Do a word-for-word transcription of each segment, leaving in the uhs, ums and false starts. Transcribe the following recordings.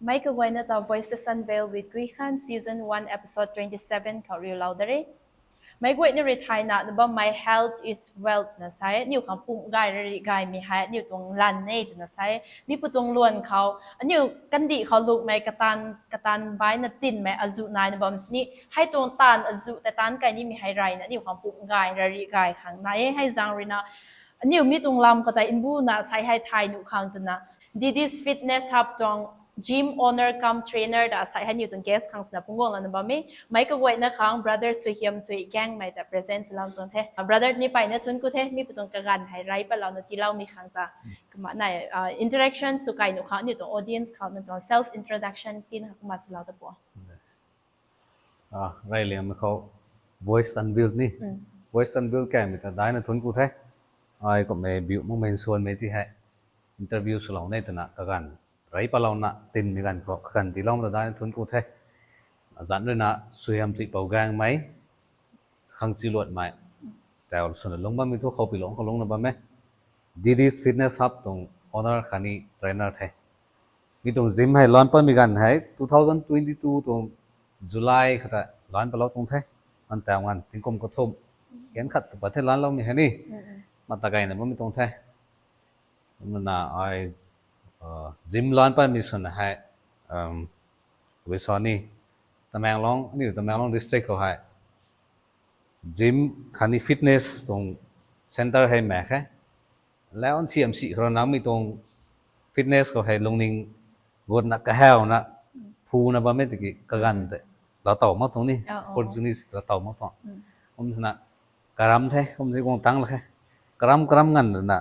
Mei kaguayna ta Voices Unveiled with Guikhan season one episode twenty seven khou riulou da re. Meic guayna rui thay na na bammei health is wealth na sa e, aniu khang pumc gay rari gaymei hei aniu tuang lan e twna sa e. Mi pu tuang luan khou aniu kandih khou lukmei katan katan baina tinmei azuh nai na bam sini, hei tuang taanv azuh ta taanv kai nimei hei rayna aniu khang pumc gay rari gay khang nai e. Hei zaeng ruina aniu mi tuang lam khou tei mbuna sei hei thay nuh khang twna Didis Fitness Hub tuang gym owner cum trainer ta sei hei aniu tuang guest khang sina phungc guang lana bam e. Meic kaguayna khang brother Suaihiamthuigaengmei ta present swlou tuang the. Brother ni mpeyna thuanc ku the, mi pu tuang kaganv hei rey patlouna tiiloumei khang ta. Kumna nai interaction sw kai nuh khang aniu tuang audience khou nang tuang self introduction tina kumna swlou ta pu. Reyliangmei khou Voices Unveiled ni, Voices Unveiled kaymei ta daina thuanc ku the. Ai kumhmei biu makmei nsuanmei ti hei interview swlou ne twna kaganv rey patlouna tinmei ganv khou kaganv tiiloumei ta daina thuanc ku the. Azanc ruina Suaihiamthuipougaengmei, Khangchiluatmei, tau swna lungc bammei thu Khoupilong khou lungcna bam e. Didis Fitness Hub tuang owner khatni trainer the. Mi tuang gym hei lan patmei ganv hei two thousand twenty two tuang July khou ta lan patlou tuang the. Nganv tau nganv tingkum kathumh, gan khat tu pat the lanloumei hei ni. Kumna ta gayna bammei tuang the. Kumna ai gym lan patmei swna hei, tabui sa ni, Tamenglong, aniu Tamenglong district khou hei gym khatni fitness tuang centre hei mak khe. Lau nthiam si khou rana mi tuang fitness khou hei lungning gutna kahawna phuna bam e tiki kaganv tei laa tow mak tuang ni, opportunities laa tow mak tuang. Kum swna karam the, kum si guang tang la khe. Karam karam nganv rana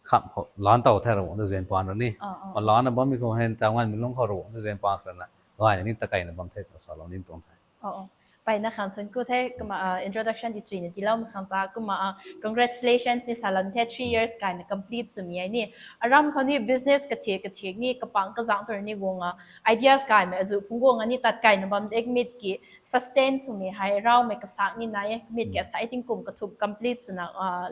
kham khou lan tow the Ravguangc ta zan pan ra ni. Malana bammei khou hei tau nganvmei lungc khou Ravguangc ta zan pan khou rana gayna ni ta keyna bam the twna salou ni tuang the. Mpeyna khang thuanc ku the, kumna introduction di chuina tiiloumei khang ta, kumna congratulations ni salou the, three years gayna complete swmei hei ni. Aram khou ni business kathik kathik ni kapang kazangc tu ni guang a, ideas gaymei azuh phungc guang a ni tat keyna bam de, mi tiki sustain swmei hei rawmei kasak ni nai e, mi tiki sai tingkum kathumh complete swna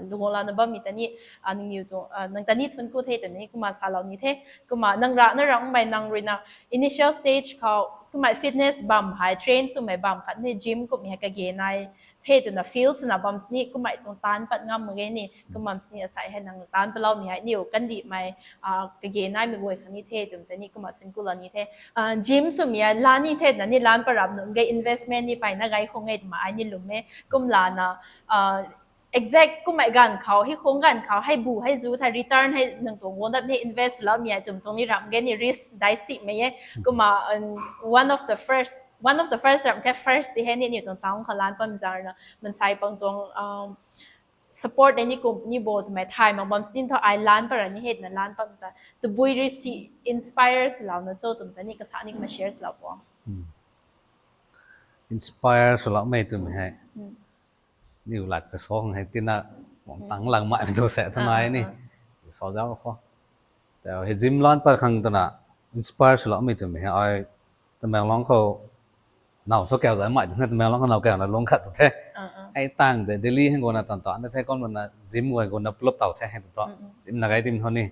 lungc lana bammei ta ni, nangniw tuang nang ta ni thuanc ku the twna ni kumna salou ni the. Kumna nang rana ramhmei nang ruina initial stage khou kummei fitness bam hei train swmei bam khatni gym kummei hei kage nai the twna feel swna bam sini kummei tuang taanc pat ngam mak ge ni, kum bam sini asei hei nang taanc patloumei hei aniw kandihmei kage naimei guay khang ni the twmei ta ni kumna thuanc ku la ni the. Gym swmei hei lan ni the twna ni lan pat rap nunc ge investment ni mpeyna gay khang e twmei ai ni lwm e. Kumlana exact kummei ganv khou hei khang ganv khou hei bu hei zu thei return hei nang tuang guang dat hei invest swloumei hei twmei tuang ni ramh ge ni risk daic simei e. Kumna one of the first, one of the first ramh khe, first di hei ni aniw tuang town khou lan patmei zaeng ruina mansei pang tuang support hei ni company bo twmei thay mak bam sini thu ai lan pat ra ni hei twna lan patmei ta tabui rui si inspire swlouna cho twmei ta ni kasak ni kumna share swlou po. Inspire swloumei twmei hei aniw lat ka sa khang hei tina tang lang mai tu se tw nai ni. Sa zauc khou tau hei gym lan pat khang twna inspire swloumei twmei hei ai Tamenglong khou now thu kau zai mai twna Tamenglong khou now kauna lungc khat tu the. Hei tang de Delhi hei guangna tan tan the, kum ruina gym guay guangna plop tow the hei tu, gym na gay tim khou ni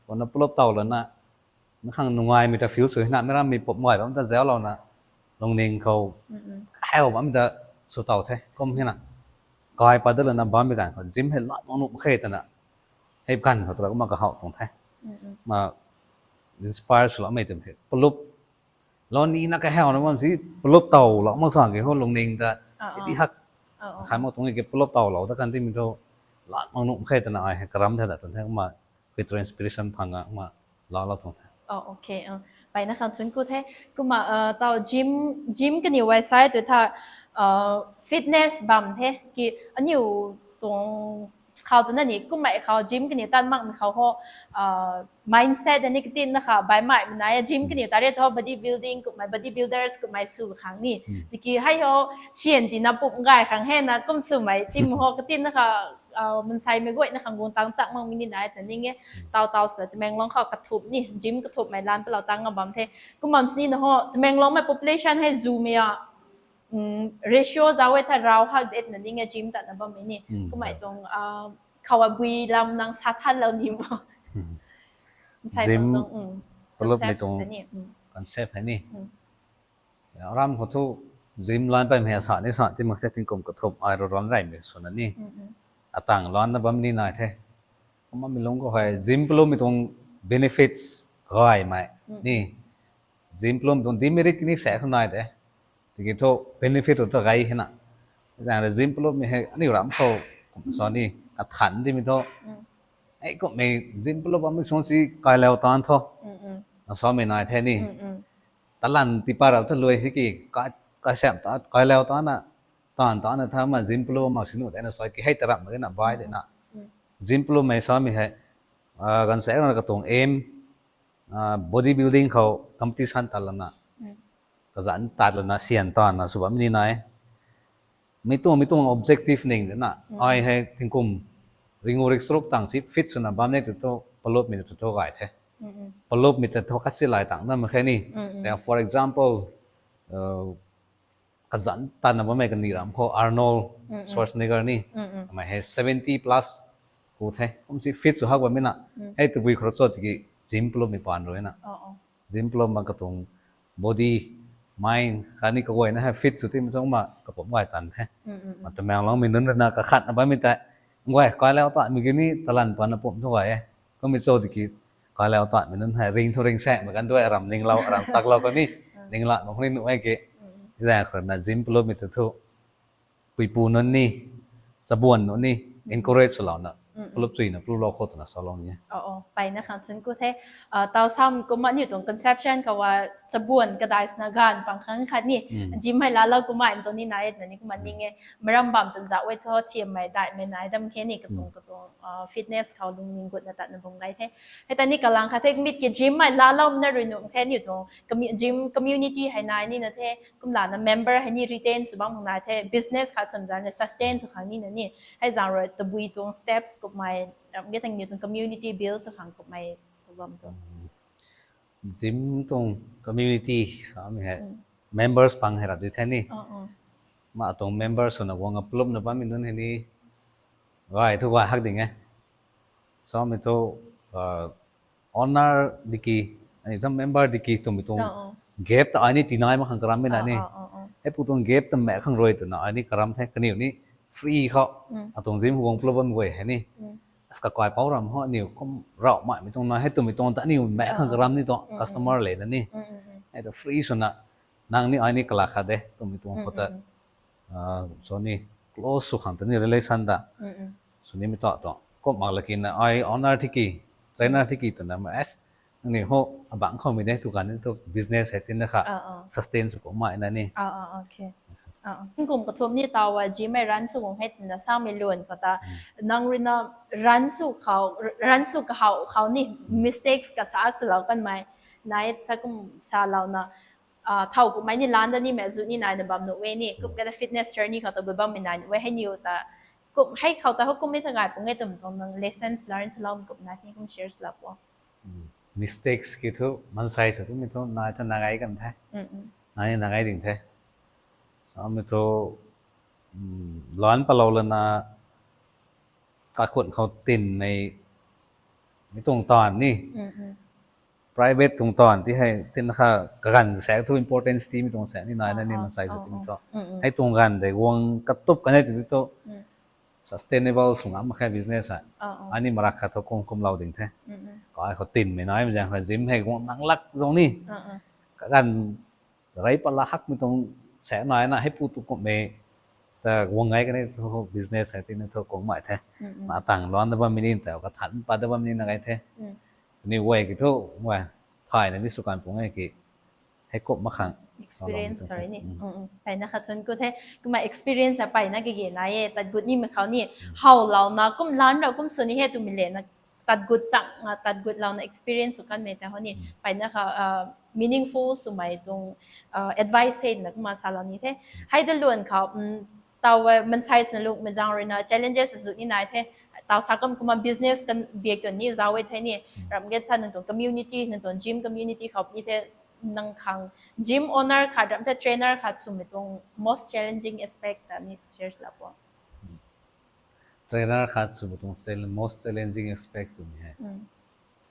guangna plop tow lana na khang nungaimei ta feel sw na, meic rammei pop mai bam ta zauclouna lungning khou hei bam ta sw tow the kum hei na. Kai pat dat lana bammei ganv khou gym hei lan mak nuh mak khe twna hei ganv khou tura kumna kahaw tuang the. Ma inspire swloumei twmei hei plop lou nina kahawna bam si plop towlou mak sa ki khou lungning ta ti hak khan mak tuang ki plop towlou ta kan timei thu lan mak nuh mak khe twna ai hei karam the ta tuang the kumna Peter inspiration phang a kumna laalou tuang the. Mpeyna khang thuanc ku the. Kumna tau gym, gym kaniw ai sai tu tha fitness bam the ki aniw tuang khou twna ni kummei khou gym kaniw tan makmei khou ho mindset ni katinna kha baihmei nai e. Gym kaniw ta re thu body building kummei, body builders kummei sw khang ni tiki hei ho sian tina pumc gay khang hei na kum swmei tim ho katinna kha mansei mei guayna khang guang tang chak makmei ni nai ta ning e. Tau tau sa Tamenglong khou kathumh ni gym kathumhmei lan palou tang a bam the. Kum bam sini na ho Tamenglongmei population hei zumei a ratio zauc e tha rau hak detna ning e gym tatna bammei ni. Kummei tuang khou a bui lam nang sa thanlou ni bo? Gym palupmei tuang concept hei ni. Aram khou thu gym lan paymei sa ni sa ti mak se, tingkum kathumh ai rui lan reymei swna ni. Atang lan na bam ni nai the. Kumna mi lung khou hei gym palummei tuang benefits gaymei ni. Gym palummei tuang demerit ni sa khou nai de. Tiki thu benefit thu gay hena. Zang rui gym palummei hei aniu ram khou kum sa ni, kathan dimei thu. Ei kummei gym palu bammei suang si kailau taanv thu. Na samei nai the ni. Talan tipa rau ta luai si ki, kai, kaisam ta, kailau taanv na, taanv taanv na tha ma gym palu mak sinu de na sa ki hei ta ram mak na bai de na. Gym palummei samei hei, ganv sa na katuang aim, body building khou competition tat lana, kazanc tat lana, sian taanv na sw bam ni nai. Mi tuang, mi tuang objective ning de na. Ai hei tingkum ringu rik charuk tang si fit swna bam ni tu thu, palummei tu thu gay the. Palummei ta thu khat si lai tang na mak khe ni. Then, for example, kazanc tatna bammei kaniw ram khou Arnold Schwarzenegger ni, mei hei seventy plus ku the, kum si fit sw hak bammei na. Hei tabui khou cho tiki gym palummei paan rui na. Gym palum ma katuang body, mind khatni kaguayna hei fit sw timei tuang ma kapumc gay tan the. Ma Tamenglongmei nunc rui na kakhatna bammei tei, guay kailau tatmei ki ni talan pana pumc thu gay e. Kummei cho tiki kailau tatmei nunc hei ring thu ring saeng mak kan duai, aram ninglou, aram chaklou kan ni, ninglat mak khou ni nuh e ki. Zang khou na gym palummei tu thu puipu nunc ni, chabuan nunc ni encourage swlouna, palup chuina paluplou khou twna salou ni e. Mpeyna khang thun ku the. Tau sam kumna aniu tuang conception khou a, chabuan kadai swna gaanv pang khang khat ni, gym hei laalou kummei tuang ni nai na ni kumna ning e. Maram bam tan zauc e thu thiammei daihmei nai dam khe ni, katuang katuang fitness khou lungning gutna tatna bam gay the. Hei ta ni kalang khat the, mit ki gym hei laalou na rui nuh khe aniu tuang gym community hei nai nina the, kumlana member hei ni retain sw bam khang nai the, business khat swmei zan ni sustain sw khang nina ni. Hei zang rui tabui tuang steps kummei, ramge tang niw tuang community build sw khang kummei sw bam tuang gym tuang community samei hei members pang hei rap di the ni. Ma tuang members swna guang a palupna bammei nunc hei ni gay thu gay hak ding e. Samei thu owner diki, aniu ta member diki twmei tuang gap ta ai ni tinai mak khang karam mei na ni. Heipu tuang gap ta maek khang rui twna ai ni karam the, kaniw ni free khou atuang gym khou guang palup bammei guay hei ni. As kakai pou ram ho aniu kum rauhmei tuang na hei twmei tuang ta aniu maek khang karam ni tuang customer le na ni. Hei ta free swna nang ni ai ni kala khat de twmei tuang khou ta, so ni close sw khang ta ni relation ta sw nimei ta tuang. Kum mak lakina ai owner tiki, trainer tiki twna ma as nangniw ho abangc khoumei de tu kan ni tu business hei tina kha sustain sw kummei na ni. Tingkum kathumh ni tau a gym hei run sw guang hei twna samei luan khou ta, nang rui na run sw khou, run sw kahau khou ni mistakes kasak swlou kanmei nai tha kum salouna, thau kummei ni lan da nimei zu ni naina bam nuh e ni, kum kata fitness journey khou ta gut bammei nai nuh e, hei niw ta kum hei khou ta hou kummei ta gay pung e twmei tuang nang lessons learn swloumei kum nai ni kum share swlou po. Mistakes ki thu mansei sw twmei thu nai ta nai gay kan the, nai ni nai gay ding the. Samei thu lan palou lana, kakhun khou tinmei, mi tuang taanv ni private tuang taanv ti hei tina kha kaganv saek thu importance timei tuang saek ni nai na ni mansei sw twmei thu. Hei tuang ganv de guang katup kan e ti thu sustainable sw ngam mak khe business hei. Ai ni marak khat thu kum kumlou ding the. Kai khou tinmei naimei zaeng kha gym hei guang nang lak zong ni, kaganv rei pala hakmei tuang saek nai na heipu tu kummei ta guang gay kan e thu business hei tina thu kummei the. Ma tang luan da bammei ni ta kathan pat da bammei ni na gay the. Ni guay ki thu, guay thayna ni sw kan pung e ki, hei kup mak khang experience kar ni. Kaina khat thun ku the, kumna experience a peyna kage nai e, tat gut nimei khou ni, howlouna kum lan rau kum sw ni he twmei le na, tat gut chang, tat gutlouna experience sw kanmei ta hou ni, peyna kha meaningful swmei tuang advice hei na kumna salou ni the. Hei ta luan khou, tau mansei swna lungmei zaeng rui na challenges azu ni nai the. Tau sa kum kumna business kan biak tuang ni zauc e the ni, ramge tha nang tuang community, nang tuang gym community khou ni the, nang khang gym owner khat ram the trainer khat swmei tuang most challenging aspect ta ni share lou po. Trainer khat swmei tuang most challenging aspect twmei hei,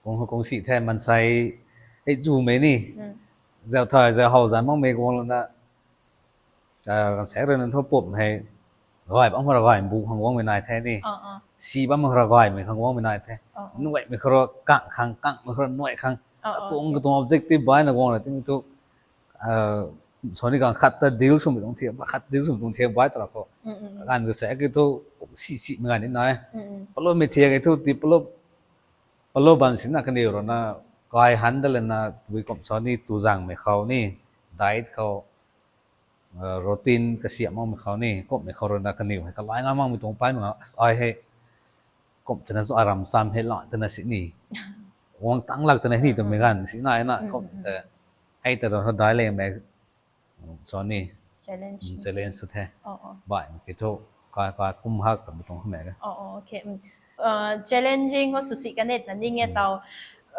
kung kung si the mansei hei zumei ni, Zau thay zau how zan makmei guang lana, kan sak rui na thu pumc hei gay bam khou rui gay bu khang guangmei nai the ni. Si bam khou rui gaymei khang guangmei nai the. Nuaimei khou rui kang khang, kangmei khou rui nuai khang. Katuang katuang objective baina guang la timei thu, sani kang khat ta deal swmei tuang thiak, khat deal swmei tuang thiak bai ta ra khou. Ganv khou sak ki thu, si simei ganv ni nai. Palummei thiak e thu ti palu, palu bam sina kaniw rui na kai han da lana tabui kum sani tu zangmei khou ni, diet khou, routine kasiam makmei khou ni, kumhmei khou rui na kaniw hei kalai ngam makmei tuang paimei nga, ai hei kum twna chu aram cham hei la twna sini, guang tang lak twna hei ni twmei ganv sina na kum ta, hei ta rui dai lemei sani challenge sw the. Baihmei ki thu, kai kai kum hak twmei tuang hamei e. Challenging khou swsi kanetna ning e taw.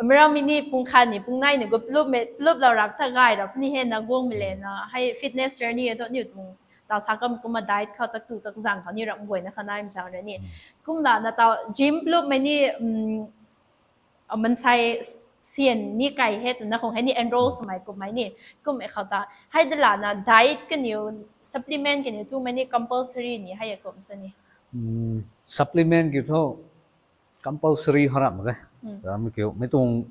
Meic rammei ni pung khat ni pung nai ni gu plup lou rap tha gay rap ni hei na guangmei le na hei fitness journey e thu aniu tuang taw sa kam kumna diet khou tak tu tak zang khou ni ramh guayna kha naimei zaeng rui ni. Kumlana taw gym plupmei ni mansei syan ni kai he twna khang hei ni enroll swmei kummei ni, kummei khou ta hei da lana diet kaniw, supplement kaniw tumei ni compulsory ni hei e kum sani. Supplement kiu thu compulsory khou ramh mak e. Ramh kiu mei tuang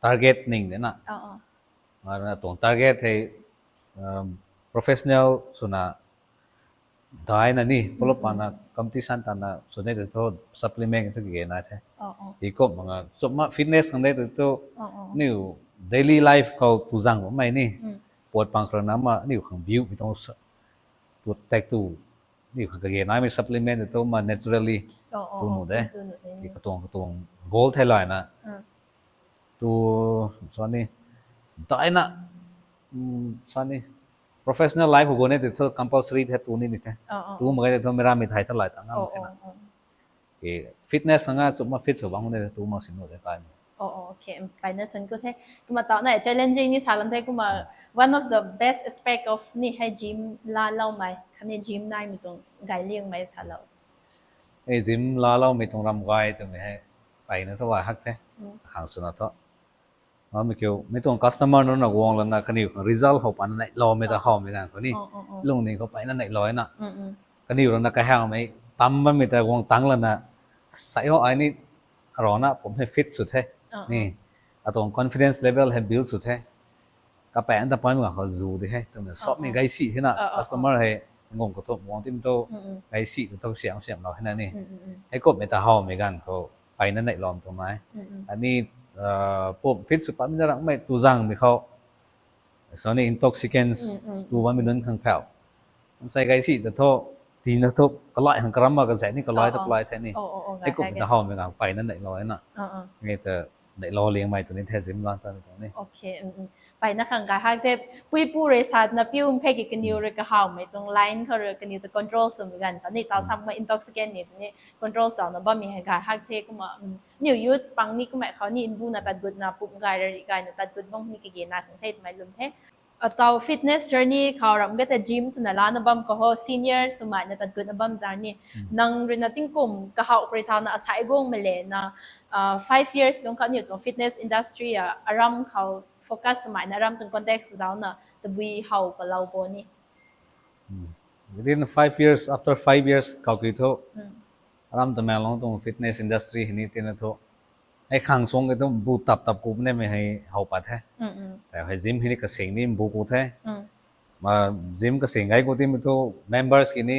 target ning de na. Tuang target hei professional swna daina ni, palu pana competition tana swna tei thu supplement thu kage nai the. Hi kum mak nga chumna fitness khang de thu, aniu daily life khou tu zang bammei ni, puat pang khou rui na ma aniu khang biumei tuang tu tak tu, aniu khang kage naimei supplement thu ma naturally tu nuh de. Katuang katuang goal thei layna tu, sani, daina, sani, professional life khou guang e tei thu compulsory the tu ni ni the. Tu mak ge tei thu meic rammei thei tha lay ta ngam the na. Fitness khang a chumna fit sw bang de tu mak sini de kai. Mpeyna thun ku the. Kumna taw na challenging ni sa lan the kumna, one of the best aspect of ni hei gym laaloumei khatni gym naimei tuang gay liangmei salou. Ei gym laaloumei tuang ram gay twmei hei mpeyna thu gay hak the. Khang swna thu, mei kiu mei tuang customer nunc na guang lana kaniw khang result how pana neihloumei ta howmei ganv khou ni, lungning khou mpeyna neihlou na, kaniw rui na kahawmei tam bammei ta guang tang lana, sai ho ai ni, arana pumc hei fit sw the ni, atuang confidence level hei build sw the. Kapaeng ta paimei ganv khou zu di he twmei sopmei gaysi hei na, customer hei ngum kathumh guang tim thu, gaysi tu thu siam siamlou hei na ni, hei kumhmei ta howmei ganv khou mpeyna neihloumei tuang nai. Ani pumc fit sw patmei na ramhmei tu zangmei khou, sani intoxicants tu bammei nunc khang phau, mansei gaysi ta thu, tina thu kalai khang karamna kazat ni kalai ta kalai the ni, hei kumhmei ta howmei ganv mpeyna neihlou na, nge ta neihlou liangmei tu ni the gym lan ta ni tuang ni. Mpeyna khang gay hak the. Puipu rui satna piu mpey ki kaniw rui kahawmei tuang line khou rui kaniw ta control swmei ganv khou ni taw samna intoxicant ni tu ni control swna bammei hei gay hak the kumna, aniu youth pang ni kummei khou ni mbuna tat gutna pumc gay rari gayna tat gut bam ni kage na khang the twmei lwm the. Ataw fitness journey khou ramh ge ta gym swna lana bam khou ho senior swmei na tat gutna bam zan ni, nang rui na tingkum kahaw khou rui thauna asai guangmei le na, five years lung khou aniu tuang fitness industry a aram khou focus swmei na aram tuang context dauna tabui how palou bo ni. Within five years, after five years khou ki thu, aram Tamenglong tuang fitness industry hei ni tina thu, hei khang suang ki thu bu tap tap ku nemei hei how pat the. Tei hei gym hei ni kasing ni bu ku the. Ma gym kasing gay ku timei thu members ki ni,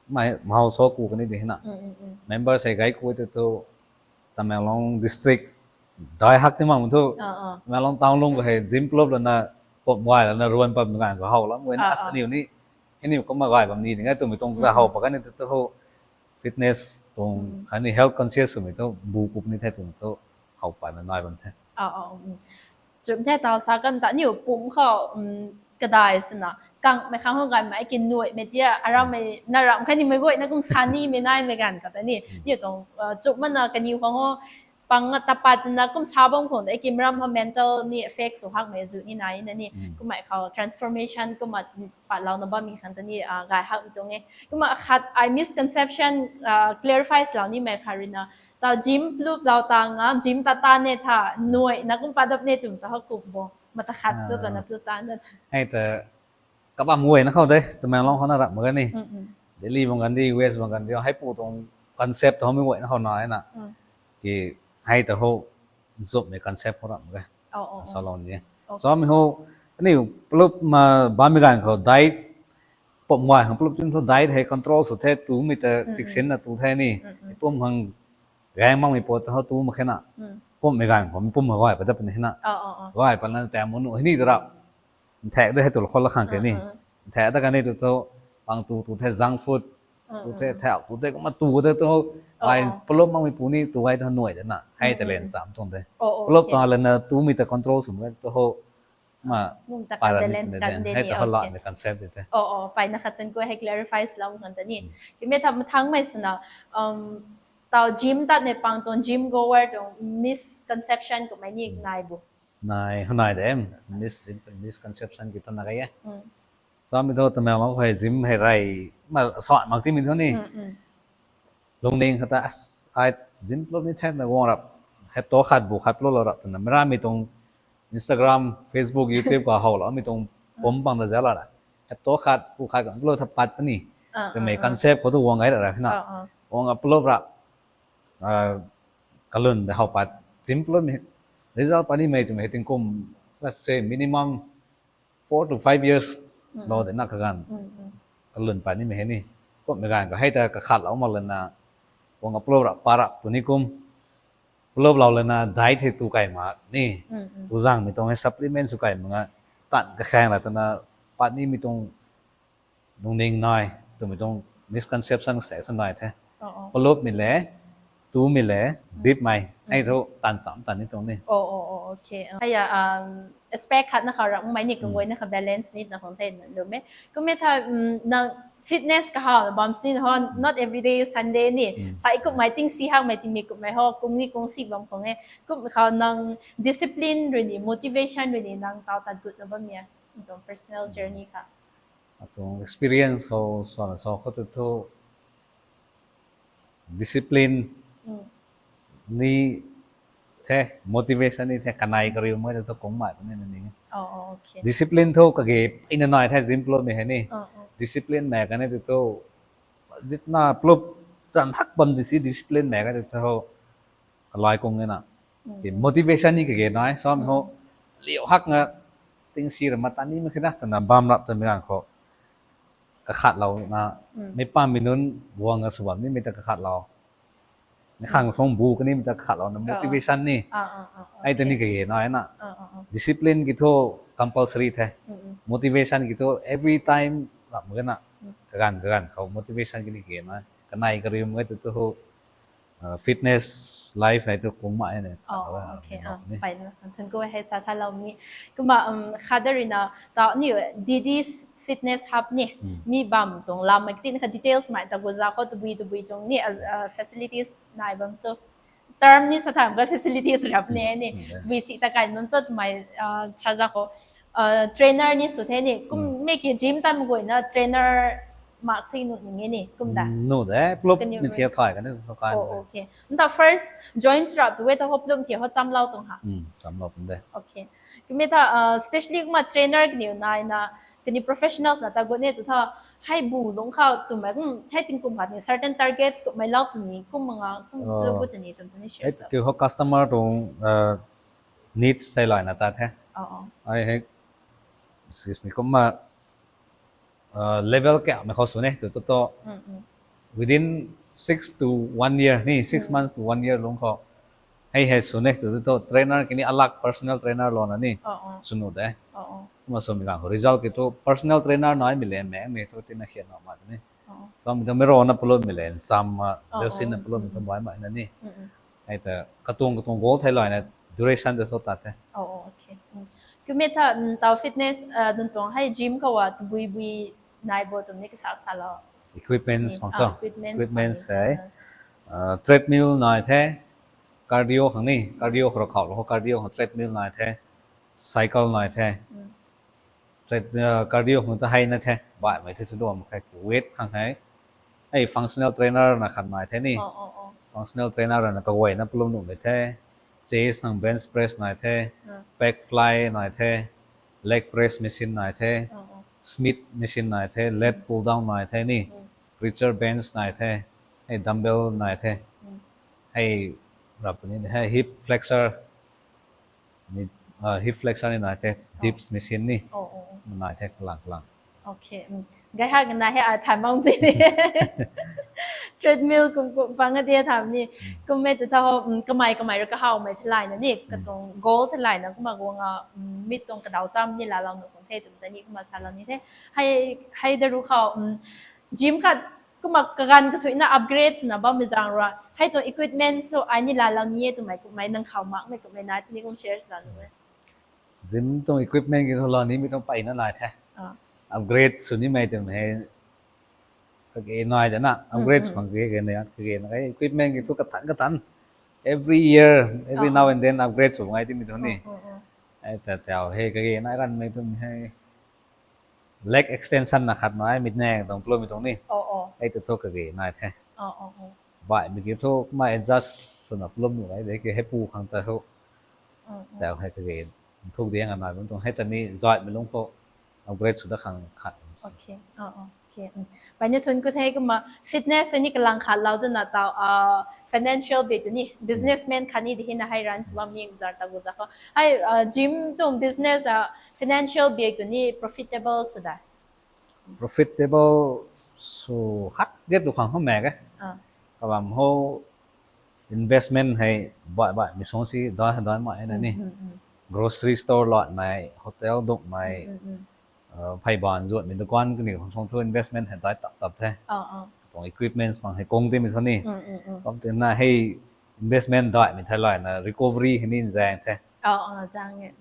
mei mahow so ku kani di hei na. Members hei gay ku ti thu, Tamenglong district dai hak ti makmei thu, Tamenglong town lung khou hei gym club lana, pumc gay lana ruan patmei ganv khou how lam guayna, aniu ni, hei niw kumna gay bam ni ding e twmei tuang ta how pat kani thu, fitness tuang khatni health conscious swmei thu bu ku ni the twmei thu how patna nai bam the. Chum the taw sa kan ta aniu pumc khou kadai swna kangmei khang khou gaymei ki nuaimei tia arammei na ramh khatni mei guayna kum sa nimei naimei ganv khou ta ni aniu tuang chumna kaniw khang ho pang a tapat na kum sa bam khang de ki maram ha mental ni effect sw hakmei zu ni nai na ni. Kumna khou transformation kumna patlouna bammei khang ta ni, ah, gay hakmei tuang e. Kumna khat ai misconception, ah, clarify lou nimei khat rui na, ta gym plup lou ta nga, gym ta ta ne tha, nuai na kum padap ne twmei ta ha kuk bo. Mata khat plup ta na plup ta na tha. Hei ta kabam guay na khou de, Tamenglong khou na rap mak ge ni. Delhi bang gan di, West bang gan di, hei pu tuang concept ta hamei guay na khou na e na. Ki hei ta ho, nchumhmei concept khou rap mak ge. Salon ni. Samei ho, ani plup ma bammei ganv khou diet, pum guay khang plup tin thu diet hei control sw the, tumei ta chiksinna tu the ni. Pum khang gaeng makmei pat ta ho tu mak khe na. Pummei ganv khou, pum ma guay pat da puni na. Guay pat na ta mu nu hei ni ta rap. Nthak de hei tu khou la khang ke ni. Nthak ta kan ni tu thu, pang tu, tu the junk food. Tu the thau, tu the kumna tu the tu, ai plup makmei pu ni tu gay ta nuai de na. Hei ta len cham tuang de. Plup ta lana tumei ta control sw mak tu ho. Ma, balance kan de hei ni, ta ho la okay. Concept de the. Oh, oh, pai na khat chun ko hei clarify lou kan ta ni. Ki me tha mathangmei swna, um, tau gym tat ne pang tuang gym goer tuang misconception kumhmei ni nai bo. Nai, nai de, mis-, misconception ki ta na gay e. Samei thu Tamenglong khou hei gym hei rey, ma, sa mak timei thu ni. Lungning khou ta, as, ai gym plup ni the na guang rap. Hei to khat bu khat plup lou rap twna. Meic rammei tuang Instagram, Facebook, YouTube khou how loumei tuang pum pang da zau la na. Hei to khat bu khat kan plup tha pat puni. Twmei concept khou tu guang gay ra ra na. Guang a plup ra. Ah, kalun de how pat. Gym plup ni result pat nimei twmei hei tingkum, let's say, minimum four to five years lou de na kaganv. Kalun pat nimei hei ni. Kummei ganv khou hei ta kakhat lou mak lana, guang a plup ra, pat ra tu ni kum. Plup lou lana diet hei tu kai mak ni. Tu zangmei tuang hei supplement sw kai mak nga. Tan kakhaeng la twna pat nimei tuang lungning nai, twmei tuang misconception sa sa nai the. Plupmei le, tumei le, zipmei, hei thu tan sam tan ni tuang ni. Oh, oh, oh, okay. Hei a, um, aspect khat na khou ramhmei ni, kaguayna kha balance ni na khang the lwm e. Kummei tha, um, nang fitness kahaw bam sini ho, not every day Sunday ni. Sai kummei tingsi hakmei tingmei kummei ho, kung ni kung si bam khang e. Kum khou nang discipline rui ni, motivation rui ni, nang tau tat gut na bam e. Nang tuang personal journey kha. Atuang experience khou swna sa khou tu thu discipline ni the, motivation ni the, kanei kariu mei tu kung mei tu ni na ni. Discipline thu kage ina nai the gym plupmei hei ni. Discipline mei kan e tu thu zitna plup tan hak bam di si discipline mei kan e tu thu kalai kung e na. Motivation ni kage nai, samei ho, liu hak nga, tingsi ra matan ni mak khe na, twna bam rap twmei ganv khou. Kakhat lou na, mei pammei nunc guang a sw bam nimei ta kakhat lou. Mei khang khang bu kanimei ta kakhat lou na, motivation ni. Ai ta ni kage nai na. Discipline ki thu compulsory the. Motivation ki thu every time rap mak ge na. Kaganv kaganv khou motivation ki ni kage nai. Kanei kariu mei tu thu ho, fitness life hei tu kung mei e na. Pai na, thun ko hei sa tha lou ni. Kumna, um, khat da rui na, ta ni, Didis Fitness Hub ni, mi bam tuang lam mei tin kha details mei ta gu za khou tabui tabui tuang ni, facilities nai bam cho. Term ni sa tham ka facilities rap ni ni. Tabui si ta kai bam cho twmei, ah, cha za khou, trainer ni sw the ni. Kummei ki gym tan guayna trainer mak si nu ni ni, kum da. Nu de, plupmei thia thay kan e so kai. Oh, okay. Nta first join rap tu e ta ho plupmei thia ho cham lou tuang ha. Cham lou tuang de. Okay. Kummei tha, ah, specially kumna trainer kaniw nai na, kaniw professionals na ta gut ne tu tha, hei bu lung khou twmei kum, hei tingkum khat ni certain targets kummei lou tu ni, kum manga, kum lou gut tu ni, twmei tu ni share. Hei tu ho customer tuang, ah, needs sei lai na ta the. Ai hei, excuse me, kumna, level kya mei khou sw ne tu tu to. Within six to one year ni, six months to one year lung khou. Hei hei sw ne tu tu to trainer ki ni alag personal trainer lou na ni. Sw nu de. Kumna swmei ganv khou result ki thu personal trainer naimei le mei mei thu tina khian na mak ni. Samei ta mei rou na plupmei le, sam ma, zausin na plupmei ta bai mei na ni. Hei ta katuang katuang goal thei lai na duration ta thu ta the. Kummei tha, tau fitness, nang tuang hei gym khou a tabui bui nai bo twmei ni kasa sa lou. Equipments, equipments hei, treadmill nai the, Cardio khang ni, cardio khou rui khou lou, cardio khang treadmill nai the, cycle nai the. Tread- uh, cardio khang ta hei na the, baihmei the, sw duam khe weight khang hei. Hei functional trainer na khat nai the ni. Functional trainer na kaguayna plum nuh mei the. Chest khang bench press nai the, pec fly nai the, leg press machine nai the, Smith machine nai the, lat pull down nai the ni, preacher bench nai the, hei dumbbell nai the, hei rap ni hei hip flexor ni, uh, hip flexor ni nai the, dips machine ni nai the, kalang kalang. Okay. Gay hak na hei a than mang si ni. Treadmill kum kum pang a dia tham ni. Kum mei tu tha ho, kamei kamei rui kahawmei thelaina ni, katuang goal thelaina kumna guang a, mi tuang kadaw cham ni laalou nuh kum the twmei ta ni kumna salou ni the. Hei, hei da ru khou, gym khat kumna kaganv kathuina upgrade swna bammei zaeng rui hei tuang equipment sw ai ni laalou ni e twmei kummei nang khou makmei kummei nai tini kum share swlou nuh e. Gym tuang equipment ki thu lou nimei tuang peyna nai the. Upgrade sw nimei twmei hei kage nai de na, upgrade sw khang kage nai, kage na kage equipment ki thu katan katan, every year, every now and then upgrade sw ngai timei thu ni. Ai ta tau hei kage nai ranmei twmei hei leg extension na khat nai, mit nang tuang plumei tuang ni. Ai ta thu kage nai the. Baihmei ki thu kumna adjust swna plum nuh ai de ki hei pu khang ta thu. Tau hei kage thuk diang a nai bam tuang hei ta ni zaihmei lungc khou upgrade sw da khang khat. Baina thun ku the kumna fitness ni kalang khat lou dana tau, financial bik tu ni businessman khat ni di hina hei run sw bam ni zar ta gu za khou hei, gym tuang business a financial bik tu ni profitable sw da? Profitable sw hak get tu khang hou mak e. Kabam hou investment hei baih baihmei song si dai dai mai na ni. Grocery store luatmei, hotel dukmei, pheyban zuatmei dukan kani khang song thu investment hei dai tap tap the. Tuang equipments pang hei kung timei thu ni. Kum tina hei investment daihmei theilayna recovery hei ni nzaeng the.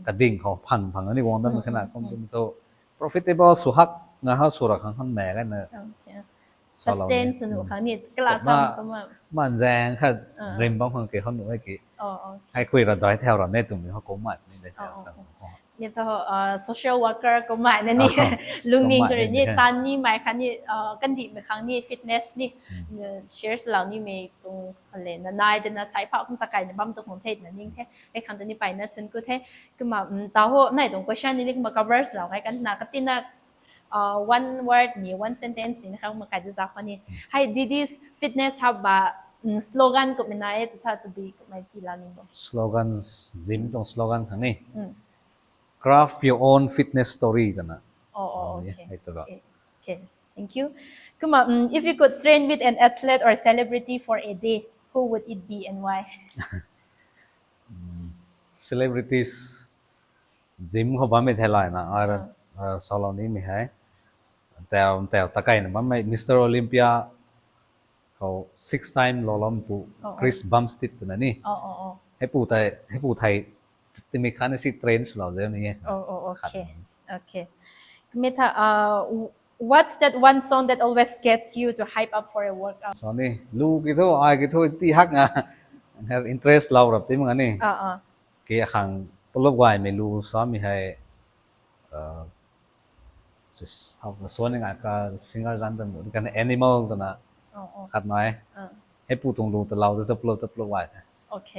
Kading khou phang phang ni guang dat mak khe na kum timei thu profitable sw hak na ha sw ra khang khang mak e na. Sustain sw nuh khang ni kala sam kumna. Man zaeng khat rim bam khang ke khang nuh e ki. Hei khui ra dai thau ra ne twmei ha kum mat ni de thau sam. Mi thu social worker kummei na ni lungning tu rui ni tan nimei khat ni, kandihmei khang ni fitness ni share swlou nimei tuang khat le na nai de na sai phau kum ta kaina bam tu khang the na ning the. Hei khang tu ni peyna thun ku the. Kumna tau ho nai tuang question ni ni kumna cover swlou ngai kan na katina one word ni one sentence ni khang ma kai de za khou ni. Hei Didi's Fitness Hub ba slogan kummei nai e tu tha tu bi kummei tiilou ni bo. Slogan, gym tuang slogan khang ni. Craft your own fitness story twna. Hei tu ra. Thank you. Kumna if you could train with an athlete or celebrity for a day, who would it be and why? Celebrities gym khou bammei theilayna ai ra salou nimei hei tau tau ta kaina bammei Mister Olympia khou six time lou lam pu Chris Bumstead twna ni. Hei pu tei, hei pu thei timei khatni si train swlou de ni e. Kumna tha, what's that one song that always gets you to hype up for a workout? Sa ni lu ki thu ai ki thu ti hak nga interest lou rap ti mak nga ni. Ki akhang pulup gaymei lu samei hei suan ni ngai ka singer zan ta mu kan Animal twna khat nai. Hei pu tuang lu ta lou ta pulup ta pulup gay the.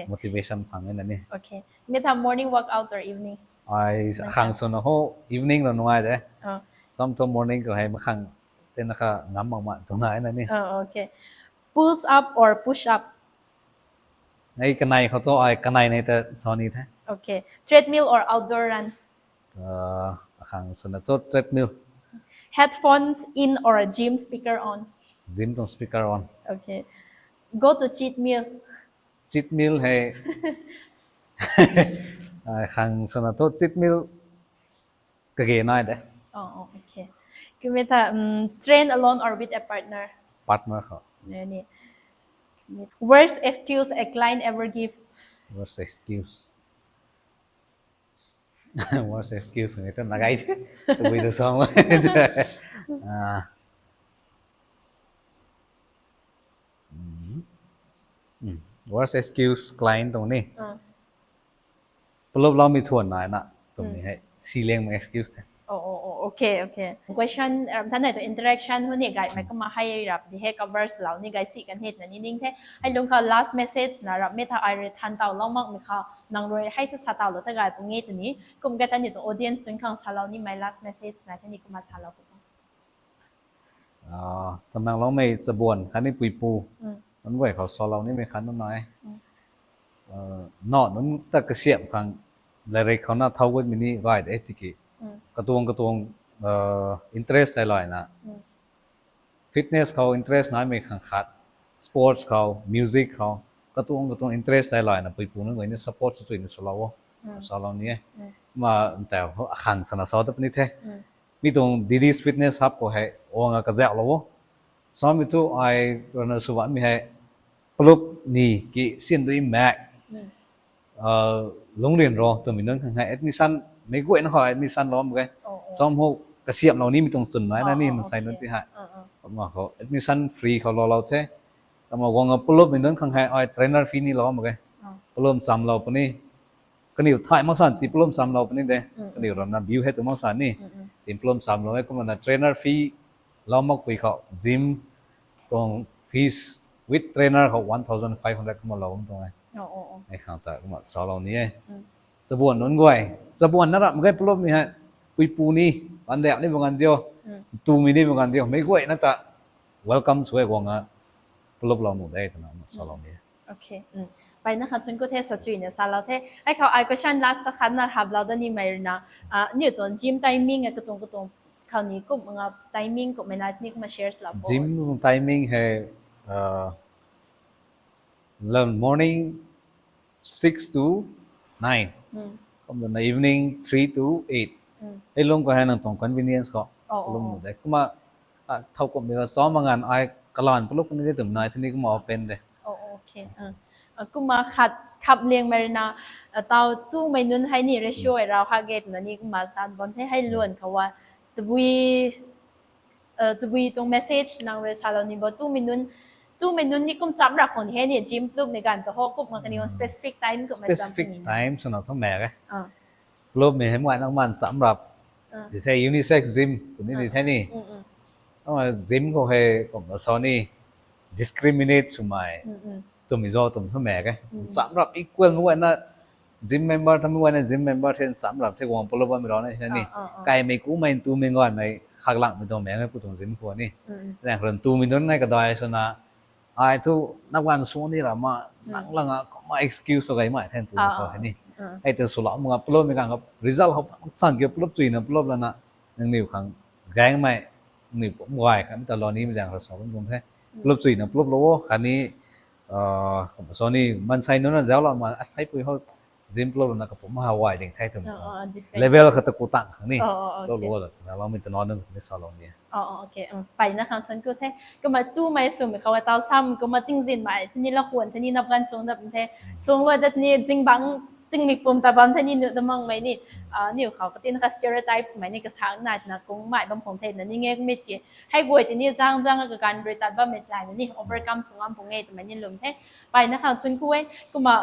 Motivation phang e na ni. Mi tha morning workout or evening? Ai akhang swna ho evening ra nungai de. Sam thu morning khou hei makhang tina kha ngam mak ma tu nai na ni. Pulls up or push up? Ai kanei khou thu ai kanei nei ta sa ni the. Treadmill or outdoor run? Akhang swna thu treadmill. Headphones in or gym speaker on? Gym tuang speaker on. Go to cheat meal? Cheat meal hei akhang swna thu cheat meal kage nai de. Kumna tha, train alone or with a partner? Partner khou. Worst excuse a client ever give? Worst excuse. Worst excuse ni ta nagai the. Tabui ta song. Worst excuse client tuang ni. Palup loumei thuan naina twmei hei si leng excuse the. Oh, oh, oh, okay, okay. Question, um, thanei tu interaction hu ni gaymei kumna hei rap di hei cover swlou ni gay si kan hei twna ni ning the. Hei lung khou last message na rap mei tha ai rui than taw lou makmei khou nang rui hei thu sa taw lou the gay pung e tw ni. Kum ge tha ni tu audience tun khang salou nimei last message na the ni kumna salou pu. Tamang loumei chabuan khatni puipu nunc guay khou salou nimei khat nunc nai. Naw nunc ta kasiamh khang lairik khou na thau gutmei ni gay de tiki katuang katuang interest tei layna fitness khou interest naimei khang khat, sports khou, music khou, katuang katuang interest tei layna puipu nunc guay ni support swchuina swlou o. Salou ni e. Ma ntau akhang sana sa ta puni the. Mi tuang Didis Fitness Hub khou hei guang a kazauhlou o. Samei thu ai rana sw bammei hei palup ni ki sindui mak lungrian ro twmei nunc khang hei admission mei guayna khou admission lou mak ge. Sam ho kasiamhlou nimei tuang chwn naina ni mansei nunc ti hei. Kumna khou admission free khou loulou the. Kumna guang a palupmei nunc khang hei ai trainer fee ni lou mak ge. Palum chamlou puni. Kaniw thay mak san ti palum chamlou puni de. Kaniw ramna biu hei tu mak san ni. Tin palum chamlou e kumna trainer fee lou makpui khou gym tuang fees with trainer khou one thousand five hundred kumna lou bam tuang e. Ai khang ta kumna salou ni e. Chabuan nunc guay, chabuan na rap mak ge palupmei hei. Puipu ni, pandiak ni bam ganv dio, tumei ni bam ganv dio, mei guayna ta welcome sw e guang a paluplou nuh de twna salou ni e. Mpeyna khang thuanc ku the, sa chuina salou the. Hei khou ai question last kakhatna haplou da nimei ruina, aniu tuang gym timing e katuang katuang khou ni kum nga timing kummei na ni kumna share lou. Gym tuang timing hei morning six to nine, kumna evening three to eight. Hei lung khou hei nang tuang convenience khou lung de kumna thau kumhmei ra sa mak nganv ai kalan palup ni de twmei nai the ni kumna open de. Kumna khat thap liangmei ruina, tau tumei nunc hei ni ratio e rau ha ge twna ni kumna san bam the hei luan khou a, tabui tabui tuang message nang rui salou ni bo tumei nunc, tumei nunc ni kum cham ra khou ni hei ni gym palupmei ganv ta ho kumna kaniw specific time kummei specific time swna thu mak e. Palupmei hei mei nang man cham rap di the unisex gym tw ni di the ni. Kumna gym khou hei kumna sa ni discriminate swmei twmei zauc twmei thu mak e. Cham rap equal mei guayna gym member tha mei guayna gym member the cham rap the guang palup bammei rau na ni. Kaimei kumei tumei ganmei khaklangmei tuang mak e pu tuang gym khou ni. Zaeng khou run tumei nunc ngai kadai swna ai thu nap ganv sw ni rama nang langa kumna excuse sw gaymei the tumei khou hei ni. Hei ta swlou mak nga palupmei ganv khou result khou mak san kiu palup chuina palup lana nangniw khang gaengmei nangniw pum gay khatni ta lou nimei zaeng khou sa bam tuang the. Palup chuina paluplou o khatni kumna sa ni mansei nunc na zauclou ma asaipui ho gym palup lana kapum ha gay ding the twmei level khat ta ku tang khang ni. Lou lou la na loumei ta nunc ni salou ni. Mpeyna khang thuanc ku the. Kumna tumei swmei khou tau sam kumna tingzinmei the ni la khwan the ni nap ganv sung dap the. Sung la dat ni zingbangc tingmik pum ta bam the ni nuh da makmei ni. Aniu khou katin kha stereotypes mei ni kasakna twna kungmei bam khang the na ni ngek mit ki hei guay ti ni zang zang a kaganv rui tat bammei tlayna ni overcome sw ngam pung e twmei ni lwm the. Mpeyna khang thuanc ku e. Kumna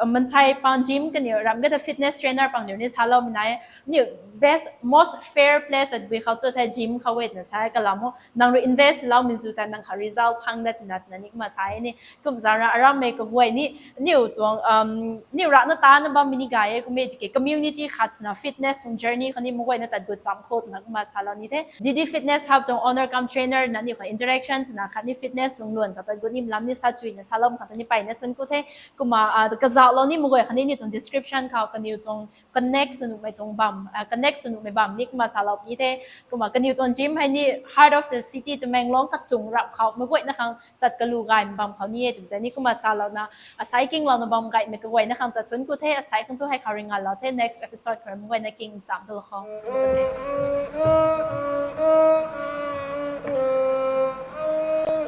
mansei pang gym kaniw ram ge ta fitness trainer pang niw ni saloumei nai e. Aniu best most fair place at bui khou chu the gym khou e twna sa e kalam o. Nang rui invest loumei zu ta nang khou result phang dat na twna ni kumna sa e ni. Kumzana arammei kaguay ni aniu tuang aniu rana tana bammei ni gay e kum e tiki community khat swna fitness tuang journey khou ni mei guayna tat gut cham khou twna kumna salou ni the. Didi Fitness Hub tuang owner cum trainer na aniu khou interaction swna khatni fitness tuang luan ta tat gut ni lam ni sa chuina saloumei khang ta ni mpeyna thuanc ku the. Kumna kazauhlou nimei guay khatni aniu tuang description khou kaniw tuang connect sw nuhmei tuang bam connect sw nuhmei bam ni kumna salou pi the. Kumna kaniw tuang gym hei ni heart of the city Tamenglong kachung rap khou mei guayna khang tat kalu gaymei bam khou ni e twmei ta ni kumna salouna asai kinglouna bam gaymei kaguayna khang ta thuanc ku the. Asai khang thu hei khou ringanlou the, next episode khou mei guayna king cham talou khou.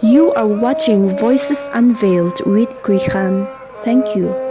You are watching Voices Unveiled with Kuikhan. Thank you.